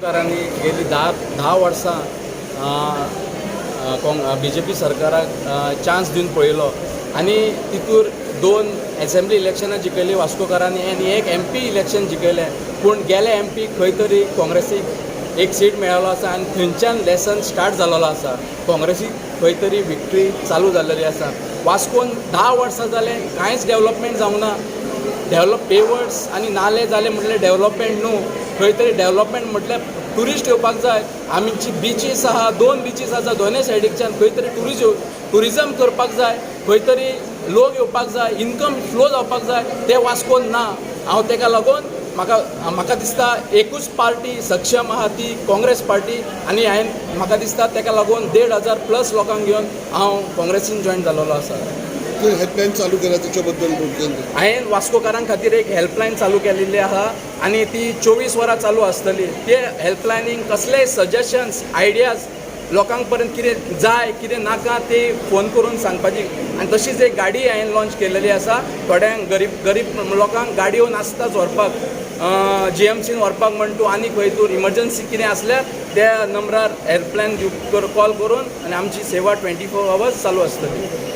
सरकारांनी गेली 10 वर्सां बीजेपी सरकाराक चान्स दिवन पळयलो आनी तितूर दोन एसेंब्ली इलेक्शनां जिखयलीं वास्कोकारांनी आनी एक एमपी इलेक्शन जिखयलें. पूण गेले एमपी खंय तरी काँग्रेसीक एक सीट मेळ्ळो आसा आनी थंयच्यान लेसन स्टार्ट जालोलो आसा. काँग्रेसीक खंय तरी विक्ट्री चालू जाल्लेली आसा. वास्कोन 10 वर्सां जालें, कांयच डेवलपमेंट जावंक ना. डेवलप पेवर्स आनी नाले जाले म्हटल्यार डेवलपमेंट न्हू. खंय तरी डेवलपमेंट म्हटल्यार ट्युरिस्ट येवपाक जाय. आमची बिचीस आहा, दोन बिचीस आसा दोनय सायडीकच्यान. खंय तरी ट्युरिजम करपाक जाय, खंय तरी लोक येवपाक जाय, इन्कम फ्लो जावपाक जाय. ते वास्कोन ना. हांव तेका लागून म्हाका म्हाका दिसता एकूच पार्टी सक्षम आहा, ती काँग्रेस पार्टी. आनी हांवें म्हाका दिसता तेका लागून 1500 प्लस लोकांक घेवन हांव काँग्रेसीन जॉयन जालोलो आसा. ते हेल्पलायन चालू केला, त्याच्याबद्दल थोडक्यात. हांवें वास्कोकारां खातीर एक हेल्पलायन चालू केलेली आहा आनी ती 24 वरां चालू आसतली. ते हेल्पलायनीक कसलेय सजेशन्स, आयडियाज, लोकांक पर्यंत कितें जाय, कितें नाका, ते फोन करून सांगपाची. आनी तशीच एक गाडी हांवें लॉन्च केलेली आसा. थोड्यांक गरीब गरीब लोकांक गाडयो नासताच व्हरपाक, जीएमसीन व्हरपाक म्हण तूं आनी खंय तूं इमर्जन्सी कितें आसल्यार त्या नंबरार हेल्पलायन कॉल करून आनी आमची सेवा 24 अवर्स चालू आसतली.